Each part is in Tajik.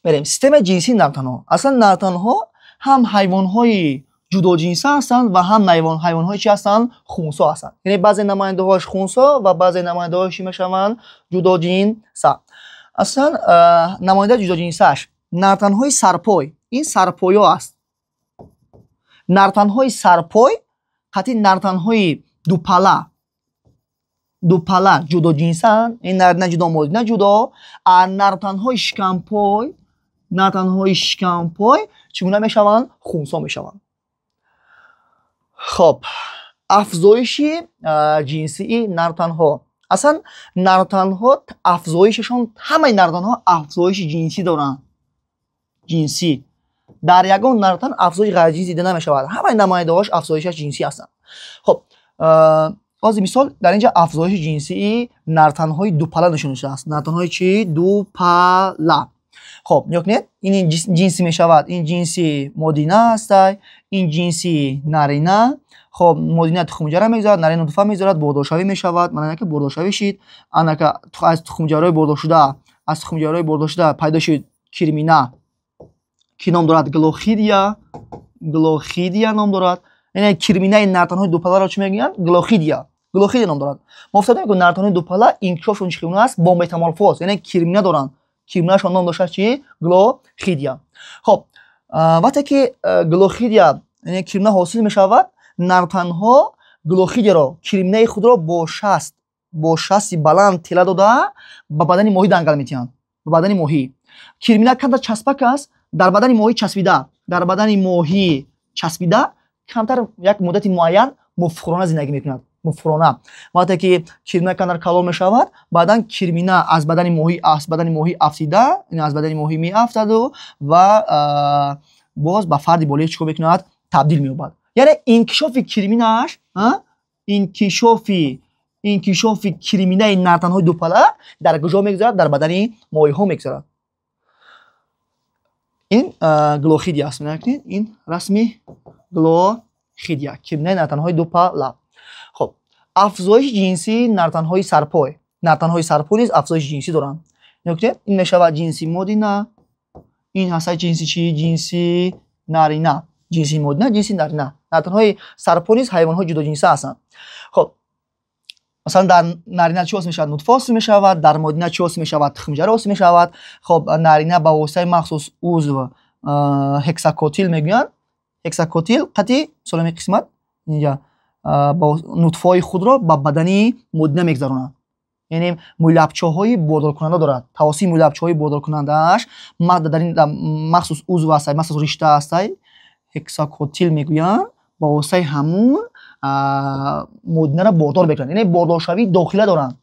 Мерем системаи ҷинсии нартанҳо. Аслан нартанҳо ҳам ҳайвонҳои ҷудоҷинса ҳастанд ва ҳам ҳайвонҳои чӣ ҳастанд? Хунсо ҳастанд. Яъне баъзе намояндаҳояш хунсо ва баъзе намояндаҳояш чӣ мешаванд? Ҷудоҷинса. Аслан намояндаи ҷудоҷинсааш нартанҳои сарпой, ин сарпоё аст. Нартанҳои сарпой қатъи нартанҳои дупала, дупала ҷудоҷинсаанд, ин нарина ҷудо, модина ҷудо. А нартанҳои шикампой, нартанҳои шикампой чӣ гуна мешаванд? Хунсо мешаванд. Хоб, афзоиши ҷинсии нартанҳо. Аслан нартанҳо афзоишашон, ҳамаи нартанҳо афзоиши ҷинсӣ доранд. Ҷинсӣ. Дар ягон нартан афзоиши ғайриҷинсӣ дида намешавад. Ҳамаи намояндаҳош афзоишаш ҷинсӣ ҳастанд. Хоб, ҳозир мисол дар инҷа афзоиши ҷинсии нартанҳои дупала нишон шудааст. Нартанҳои чӣ? Дупала. Хоб, нигоҳ кунед, ин ҷинси мешавад, ин ҷинси модина ҳастай, ин ҷинси нарина. Хоб, модина тухмҷара мегузорад, нарина нутфа мегузорад, бордоршавӣ мешавад. Маънаи ки бордоршавӣ шид. Анака аз тухмҷараҳои бордоршуда, аз тухмҷараҳои бордоршуда пайдо шуд кирмина, ки ном дорад глохидия, глохидия ном дорад. Яъне кирминаи нартанҳои дупаларо чӣ мегӯянд? Глохидия. Глохидия ном дорад. Мо гуфта будем, ки нартанҳои дупала инкишофшон чӣ гуна аст? Бо метаморфоз, яъне кирмина доранд. Кирминашон ном доштааст чӣ? Глохидия. Хоб, вақте ки глохидия, яъне кирмина ҳосил мешавад, нартанҳо глохидияро, кирминаи худро бо шасти баланд тела дода ба бадани моҳӣ дангал метиҳанд. Ба бадани моҳӣ. Кирмина камтар часпак аст, дар бадани моҳӣ часпида, дар бадани моҳӣ часпида камтар як муддати муайян муфтхӯрона зиндагӣ мекунад. Муфтхӯрона. Вақте ки кирмина камтар калон мешавад, баъдан кирмина аз бадани моҳӣ, аз бадани моҳӣ афтида, аз бадани моҳӣ меафтаду ва боз ба фарди болиғ чӣ кор мекунад? Табдил меёбад. Яъне инкишофи кирминааш, инкишофи кирминаи нартанҳои дупала дар куҷо мегузарад? Дар бадани моҳиҳо мегузарад. Ин глохидия аст. Мебинед, ин расми глохидия, кирминаи нартанҳои дупала. Хоб, афзоиши ҷинсии нартанҳои сарпой. Нартанҳои сарпой низ афзоиши ҷинсӣ доранд. Нигоҳ кунед, ин мешавад ҷинси модина, ин ҳастаи ҷинси чӣ? Ҷинси нарина. Ҷинси модина, ҷинси нарина. Нартанҳои сарпой низ ҳайвонҳои ҷудоҷинса ҳастанд. Хоб, масалан дар нарина чӣ ҳосил мешавад? Нутфа ҳосил мешавад. Дар модина чӣ ҳосил мешавад? Тухмҷара ҳосил мешавад. Хоб, нарина ба воситаи махсус узв, гексакотил мегӯянд, гексакотил қати мисол ҳамин қисмат инҷа нутфаҳои худро ба бадани модина мегузаронад. Яъне мӯйлабчаҳои бордоркунанда дорад. Тавассути мӯйлабчаҳои бордоркунандааш дар ин махсус узв ҳастай, махсус ришта ҳастай, гексакотил мегӯянд, ба воситаи ҳамун модинаро бордор мекунанд. Яъне бордоршавии дохила доранд.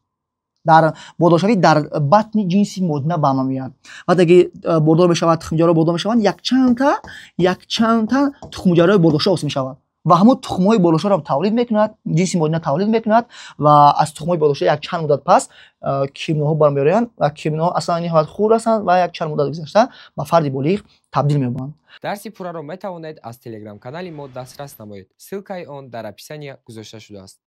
Дар бордоршавӣ дар батни ҷинси модина ба амал меояд. Вақте ки бордор мешавад, тухмҷараҳо бордор мешаванд, якчандта тухмҷараҳои бордоршуда ҳосил мешавад ва ҳамон тухмҳои бордоршударо тавлид мекунад, ҷинси модина тавлид мекунад ва аз тухмҳои бордоршуда якчанд муддат пас кирминаҳо бармеоянд ва кирминаҳо аслан ниҳоят хурд ҳастанд ва якчанд муддат гузашта ба фарди болиғ табдил меёбанд. Дарси пурраро метавонед аз телеграм-канали мо дастрас намоед. Ссылкаи он дар описания гузошта шудааст.